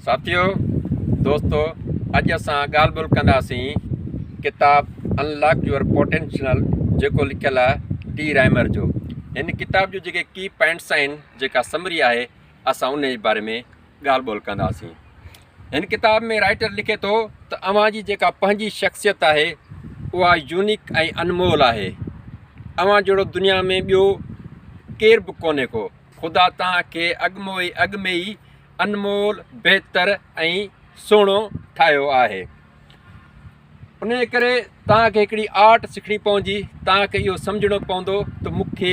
ساٿيو دوستو اڄ اسان ڳالهه ٻولهه ڪنداسين ڪتاب انلاڪ your potential جيڪو لکيل آهي ڊي رائمر جو. هن ڪتاب جون جيڪي ڪي پوائنٽس آهن جيڪا سمري آهي اسان ان جي باري ۾ ڳالهه ٻولهه ڪنداسين. هن ڪتاب ۾ رائٽر لکي ٿو ته اوهان جي جيڪا پنهنجي شخصيت آهي اها يونيڪ ۽ انمول آهي. اوهان جهڙو دنيا ۾ ٻيو ڪير به ڪونهي ڪو. خدا توهان کي اڳ ۾ ئي انمول، بهتر ۽ سهڻو ٺاهيو آهي. انهيء ڪري توهان کي هڪڙي آرٽ سکڻي پوندي، توهان کي اهو سمجهڻو پوندو ته مون کي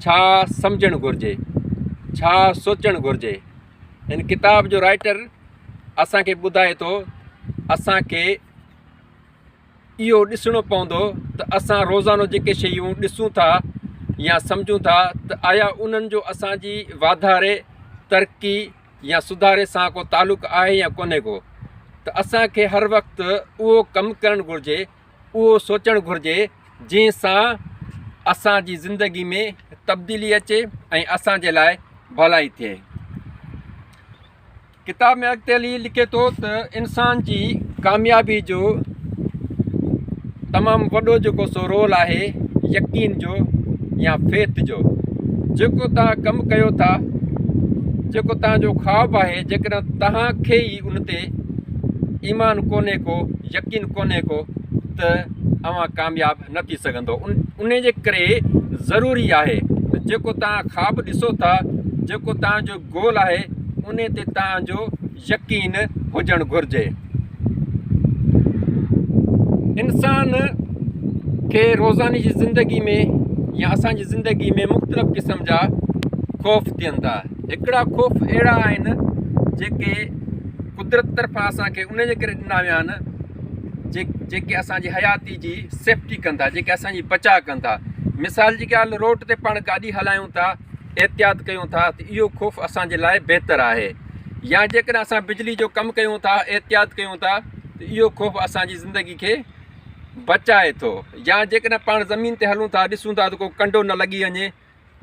ڇا سمجهڻ گهرجي، ڇا سوچڻ گهرجي. هن ڪتاب جو رائٽر اسان کي ٻڌائي ٿو اسان کي اهو ڏسڻو پوندو ته اسان روزانو جيڪي شيون ڏسون ٿا يا سمجهون ٿا ته آيا انهن جو اسان جي واڌاري، ترقي يا سڌاري سان ڪو تعلق آهي يا ڪونهي ڪو ته اسان کي هر وقت اهو ڪم ڪرڻ گهرجي، اهو سوچڻ گهرجي جنهن سان اسان جي زندگي ۾ تبديلي اچي ۽ اسان جي لاء ڀلائي ٿئي. ڪتاب ۾ اڳتي هلي لکي ٿو ته انسان جي ڪاميابي جو تمام وڏو جيڪو سو رول آهي يقين جو يا فيٿ جو جيڪو توهان ڪم ڪيو ٿا جيڪو توهان جو خواب آهي جيڪڏهن توهان کي ئي ان تي ايمان ڪونهي ڪو يقين ڪونهي ڪو ته اوهان ڪامياب نه ٿي سگهندو ان جي ڪري ضروري آهي ته جيڪو توهان خواب ڏسو ٿا جيڪو توهان جو گول آهي انهي تي توهان جو يقين هجڻ گهرجي. انسان کي روزاني جي زندگي ۾ يا اسان جي زندگي ۾ مختلف قسم جا خوف ٿين ٿا. هڪڙا خوف اهڙا آهن جيڪي قدرت طرفان اسان کي انهي جي ڪري ڏنا ويا آهن جيڪي اسان جي حياتي جي سيفٽي ڪن ٿا جيڪي اسان جي بچاء ڪن ٿا. مثال جي ڳالهه روڊ تي پاڻ گاڏي هلايون ٿا احتياط ڪيون ٿا ته اهو خوف اسان جي لاء بهتر آهي يا جيڪڏهن اسان بجلي جو ڪم ڪيون ٿا احتياط ڪيون ٿا ته اهو خوف اسان جي زندگي کي بچائي ٿو يا جيڪڏهن پاڻ زمين تي هلون ٿا ڏسون ٿا ته ڪو ڪنڊو نه لڳي وڃي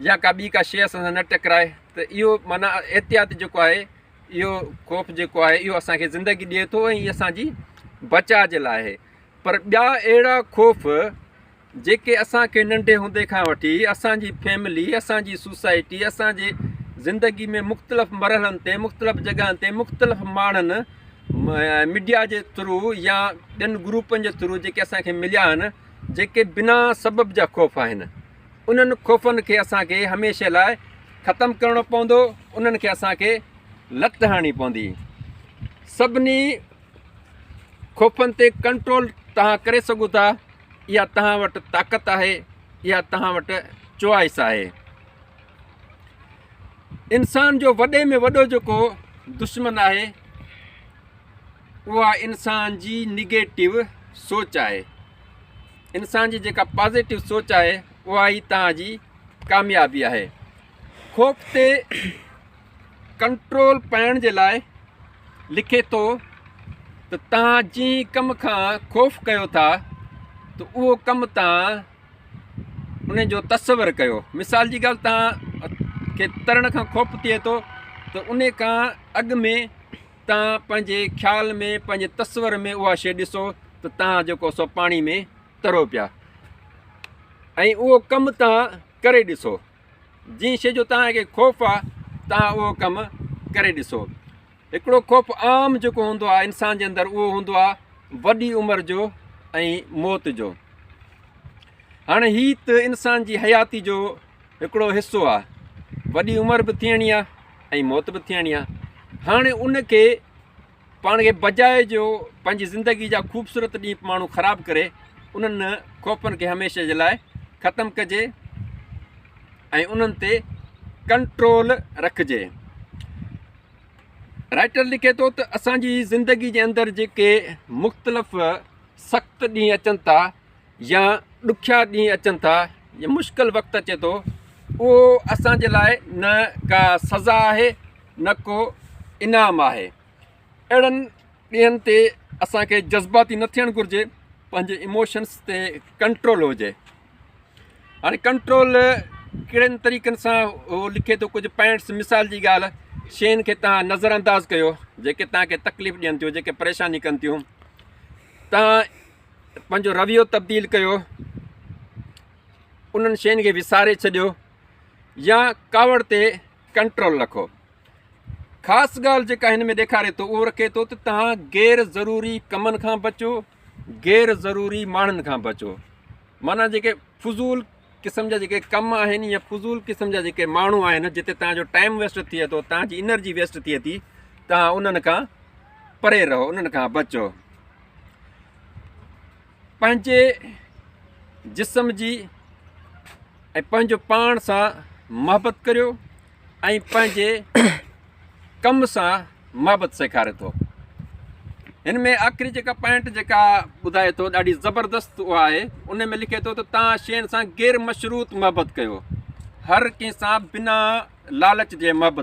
يا ڪا ٻي ڪا شيء اسان سان نه ٽڪرائي ته اهو معنيٰ احتياط جيڪو آهي اهو خوف جيڪو آهي اهو اسان کي زندگي ڏئي ٿو ۽ اسان جي بچاء جي لاء آهي پر ٻيا اهڙا خوف جيڪي اسان کي ننڍي هوندي کان وٺي اسان جي فيملي، اسان جي سوسائٽي، اسان جي زندگي ۾ مختلف مرحلن تي مختلف جڳهن تي مختلف ماڻهن ميڊيا جي ٿرو يا ٻين گروپن جي ٿرو جيڪي اسان کي مليا آهن جيڪي بنا سبب جا خوف آهن انهن خوفن کي اسان کي هميشه لاء ختم ڪرڻو پوندو انهن کي اسان کي لت هڻڻي پوندي سڀني خوفن تي ڪنٽرول توهان ڪري سگهو ٿا اها توهان وٽ طاقت آهي، اها توهان وٽ چوائس آهي. انسان جو وڏي ۾ وڏو جيڪو دشمن آهي اها انسان جي نگيٽو سوچ آهي. انسان جي جيڪا پازيٽو سوچ آهي اها ئي توهان جي ڪاميابي آهي. خوف تي ڪنٽرول پائڻ جي لاء لکي ٿو ته توهان جنهن ڪم کان خوف ڪيو ٿا ته اهو ڪم توهان ان جو تصور ڪيو مثال جي ڳالهه توهان کي ترڻ کان خوف ٿئي ٿو ته ان کان اڳ ۾ توهان پنهنجي خيال ۾ پنهنجي تصور ۾ اها شيء ڏسو ته توهان جيڪو سو پاڻي ۾ ترو پيا ۽ اهو ڪم توهان ڪري ڏسو جنهن شيء جو توهان کي خوف آ توهان اهو ڪم ڪري ڏسو. هڪڙو خوف عام جيڪو هوندو آ انسان جي اندر اهو هوندو آ وڏي عمر جو ۽ موت جو. هاڻي هي ته انسان جي حياتي جو هڪڙو حصو آ. وڏي عمر به ٿيڻي آ ۽ موت به ٿيڻي آ. هاڻي ان کي پاڻ کي بجاء جو پنهنجي زندگي جا خوبصورت ڏينهن ماڻهو خراب ڪري انهن خوفن کي هميشه جي لاء ختم ڪجي ۽ انهن تي ڪنٽرول رکجي. رائٽر لکي ٿو ته اسان جي زندگي جي اندر جيڪي مختلف سخت ڏينهن اچن ٿا يا ڏکيا ڏينهن اچن ٿا يا مشڪل وقت اچي ٿو اهو اسان جي لاء نه ڪا سزا آهي نه ڪو انعام آهي. اهڙن ڏينهن تي اسان کي جذباتي نه ٿيڻ گهرجي پنهنجي ايموشنس تي ڪنٽرول هجي. هاڻي ڪنٽرول ڪهڙن طريقن سان هو لکي ٿو ڪجهه پوائنٽس مثال جي ڳالهه شين کي توهان نظر انداز ڪيو جيڪي توهان کي تڪليف ڏين ٿيون جيڪي پريشاني ڪن ٿيون. توهان پنهنجو رويو تبديل ڪيو، انهن شين کي وساري ڇڏيو يا ڪاوڙ تي ڪنٽرول رکو. خاص ڳالهه جيڪا هن ۾ ڏيکاري ٿو اهو رکي ٿو ته توهان غير ضروري ڪمن کان بچو، غير ضروري ماڻهن کان بچو. معنيٰ جيڪي فضول قسم جا جيڪي ڪم آهن يا فضول قسم جا جيڪي ماڻهو آهن جتي توهان جو ٽائيم ويسٽ ٿئي ٿو، توهان جي انرجي ويسٽ ٿئي ٿي، توهان انهن کان پري رهو، انهن کان بچو. پنهنجي جسم جي ۽ پنهنجو پاڻ سان محبت ڪريو ۽ پنهنجي ڪم سان محبت سيکاري ٿو. هن ۾ آخري جيڪا پوائنٽ جيڪا ٻڌائي ٿو ڏاڍي زبردست اها آهي. ان ۾ لکي ٿو ته توهان شين سان غير مشروط محبت ڪيو، هر ڪنهن سان بنا لالچ جي محبت.